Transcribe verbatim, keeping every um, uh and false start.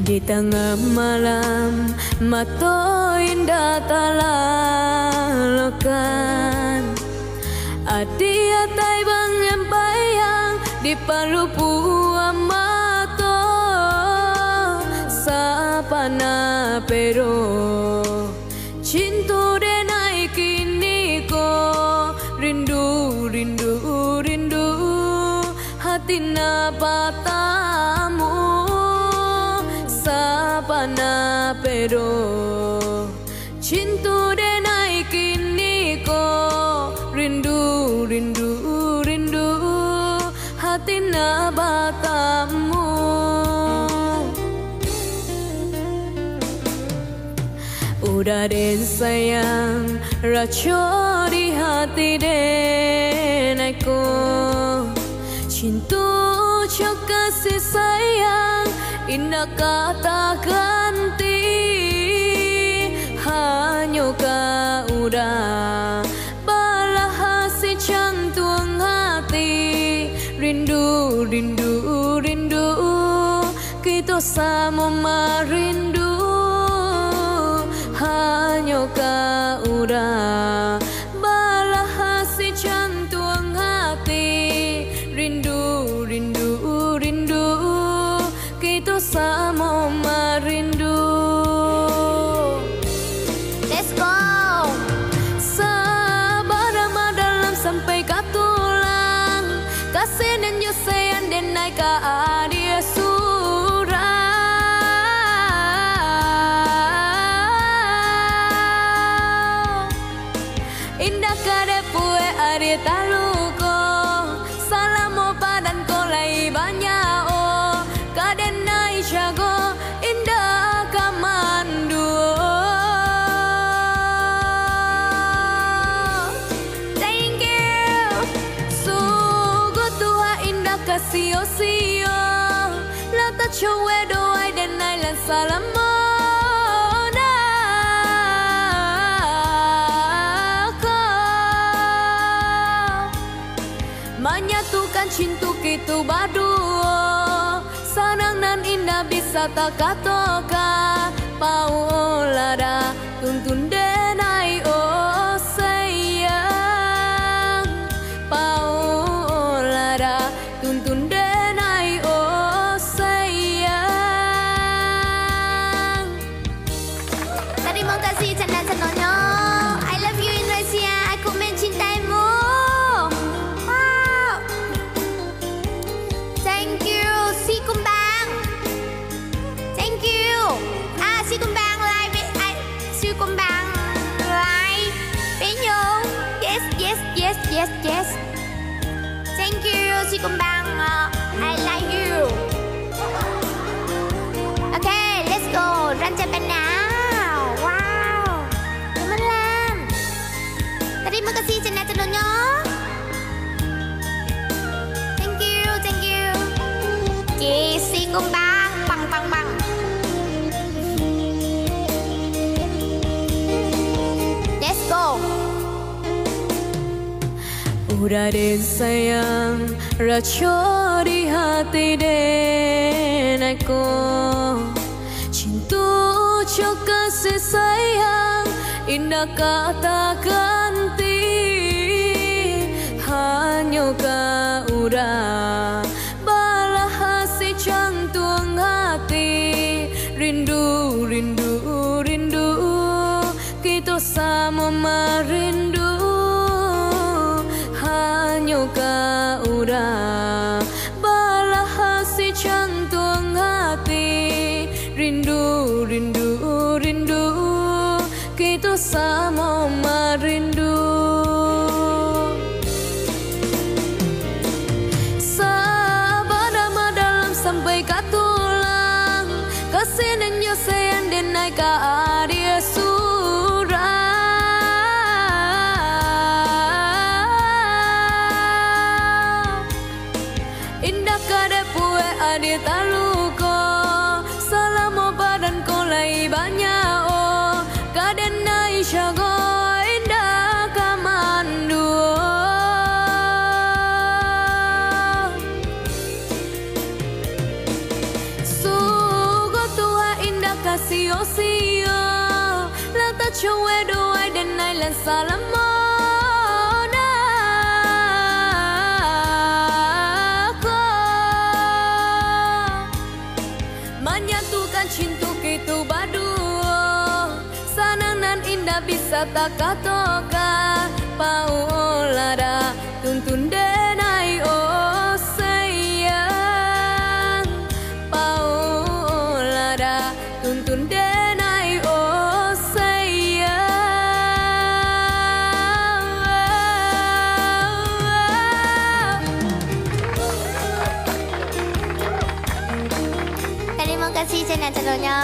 Di tangah malam, mato indak talalokan. Ati atai bangyang-bayang, di palupuan mato, sapana pero. Cinto denai kini ko, rindu, rindu, rindu, hati nak batamu, sabana pero. Cinto denai kini ko, rindu, rindu, rindu, hati nak batamu. Uda den sayang, raco di hati den ai ko. Cinto jo kasih sayang, indak ka taganti. Hanyo ka uda balah asih jantuang hati. Rindu, rindu, rindu, kito samo marindu. Hanyo ka uda balah asih jantuang hati. Rindu, rindu, rindu, kito samo marindu. Let's go. Sabana madalam sampai ka tulang, kasih nan jo sayang den ai ka adie surang. Indak ka dek puek adie taluko, salamo padan ko lai banyak o, ka den ai jago, indak ka manduo. Thank you. Sugo tuha indak ka sio-sio, lah tacuek doai den ai lah salamo nako. Manyatukan cinto kito baduo, sanang nan indak bisa takatokan. Paolah dah tuntun den ai, oh sayang. Paolah dah tuntun den ai, oh sayang. Tarimo kasih canda-candonyo. I love you Indonesia, aku mencintaimu. Wow. Thank you, Sikumbang. Thank you. Ah, Sikumbang lai, be-, ai, Sikumbang lai. Penyong. Yes, yes, yes, yes, yes. Thank you, Sikumbang. Uh, I like you. Okay, let's go. Rancak Panau. Wow. Selamat malam. Tarimo kasih canda-candonyo. Thank you, thank you. Okay, Sikumbang, pang, pang, pang. Let's go. Uda den sayang, raco di hati den ai ko. Cinto jo kasih sayang, indak ka taganti. Hanyo ka uda balah asih jantuang hati. Rindu, rindu, rindu, kito samo marindu. Hanyo ka uda balah asih jantuang hati. Rindu, rindu, rindu, kito samo marindu. Sabana madalam sampai ka tulang, kasih nan jo sayang den ai ka adie surang. Indak ka dek puek adie taluko, salamo badan ko lai banyak o, ka den ai jago, indak ka manduo. Sugo tu Salamo nako manyatukan cinto kito baduo, sanang nan indak bisa takatokan. Paulah dah tuntun denai, oh sayang. Paulah dah tuntun denai, oh sayang. Terima kasih, channel calonnya.